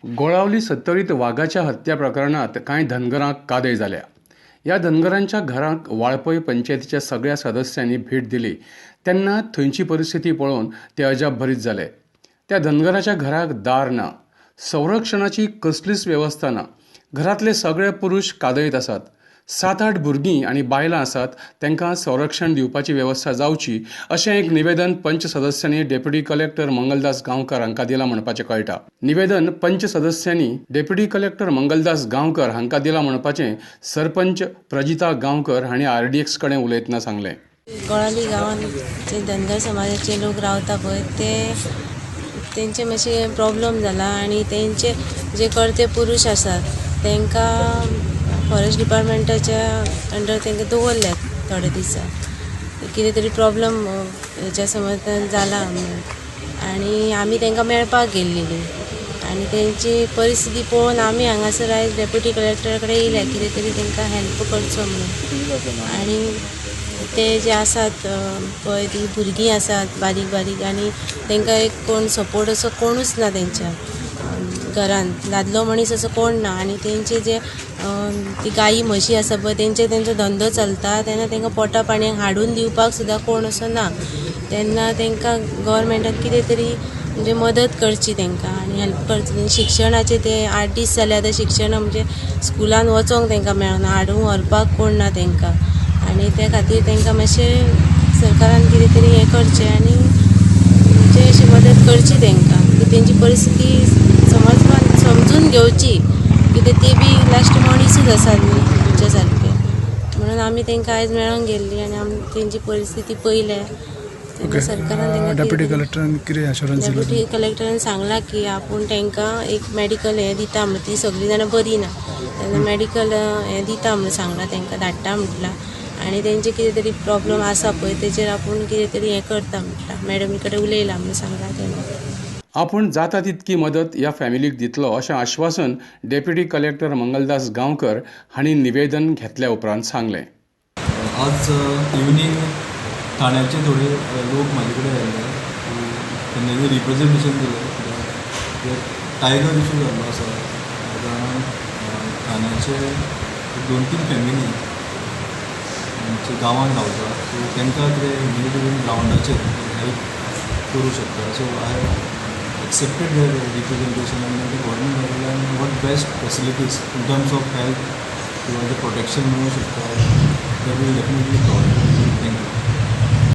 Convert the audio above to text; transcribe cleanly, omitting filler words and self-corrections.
गोळावली सत्तरीत वागाच्या हत्या प्रकरणात कांय धनगरांक कादय जाल्या. ह्या धनगरांच्या घरांक वाळपय पंचायतीच्या सगळ्या सदस्यांनी भेट दिली तेन्ना थंयची परिस्थिती पळोवन ते अजाप भरीत जाले. त्या धनगराच्या घराक दार ना, संरक्षणाची कसलीच वेवस्था ना, घरांतले सगळे पुरुश कादयत आसात, 7-8 भुरगीं आनी बायलां आसात, तांकां संरक्षण दिवपाची वेवस्था जावची अशें एक निवेदन पंच सदस्यांनी डेप्युटी कलेक्टर मंगलदास गांवकर हांकां दिलां म्हणपाचें कळटा. निवेदन पंच सदस्यांनी डेप्युटी कलेक्टर मंगलदास गांवकर हांकां दिलां म्हणपाचें सरपंच प्रजिता गांवकर हांणी आरडीएक्स कडेन उलयतना सांगलें. गोळावली गांवांत जे धनगर समाजाचे लोक रावता पळय ते तेंचे मातशे प्रॉब्लम जाला आनी तेंचे जे कर्ते पुरुश आसात तांकां फॉरेस्ट डिपार्टमेंटाच्या अंडर तांकां दवरल्यात थोडे दिसा, कितें तरी प्रॉब्लम हेच्या समजतान जाला म्हणून. आनी आमी तांकां मेळपाक गेल्लेली आनी तेंची परिस्थिती पळोवन आमी हांगासर आयज डेप्युटी कलेक्टरा कडेन येयल्या कितें तरी तांकां हेल्प करचो म्हणून. आनी ते जे आसात पळय ती भुरगीं आसात बारीक बारीक आनी तांकां एक कोण सपोर्ट असो कोणूच ना तेंच्या घरान, दादलो मनीस असो कोण ना. आनी तेंचे जे ती गायी म्हशी आसा पळय तेंचे तेंचो धंदो चलता तेन्ना तांकां पोटा पाणयाक हाडून दिवपाक सुद्दां कोण असो ना. तेन्ना तांकां गव्हर्मेंटान कितें तरी म्हणजे मदत करची तांकां आनी हेल्प करची. शिक्षणाचे ते 8 दीस जाले आतां शिक्षण म्हणजे स्कुलान वचोंक तांकां मेळना, हाडूंक व्हरपाक कोण ना तांकां. आनी त्या खातीर तांकां मातशें सरकारान कितें तरी हें करचें आनी म्हणजे अशी मदत करची तांकां की तेंची परिस्थिती समजून घेवची, कित्याक ती बी लास्ट मनीसूच आसात न्ही आमच्या सारके. म्हणून आमी तांकां आयज मेळोंक गेल्ली आनी आमी तेंची परिस्थिती पळयल्या. सरकारान डेप्युटी कलेक्टरान कितें अश्योरन्स दिलें? डेप्युटी कलेक्टरान सांगलां की आपूण तांकां एक मेडिकल हें दिता म्हणून, ती सगळीं जाणां बरी ना तेन्ना मेडिकल हें दिता म्हणून सांगलां तांकां, धाडटा म्हटलां. आनी तेंचे कितें तरी प्रॉब्लम आसा पळय तेचेर आपूण कितें तरी हें करता म्हटलां, मॅडमी कडेन उलयलां म्हणून सांगलां तेणें. आपूण जाता तितकी मदत ह्या फॅमिलीक दितलो अशें आश्वासन डेप्युटी कलेक्टर मंगलदास गांवकर हांणी निवेदन घेतल्या उपरांत सांगलें. आज इव्हनिंग ठाण्याचे थोडे लोक म्हाजे कडेन आयिल्ले, तेंच्यांनी रिप्रेजेंटेशन दिलें. टायगर इशू जाल्लो आसा त्या कारणान ठाण्याचे 2-3 फॅमिली आमच्या गांवांत रावता, सो तांकां कितें ह्युमॅनिटेरियन ग्रावंडाचेर हेल्प करूं शकता. So I accepted their representation and the government कडल्यान what best facilities in terms of health किंवा जे प्रोटेक्शन मेळूं शकता that will definitely provide.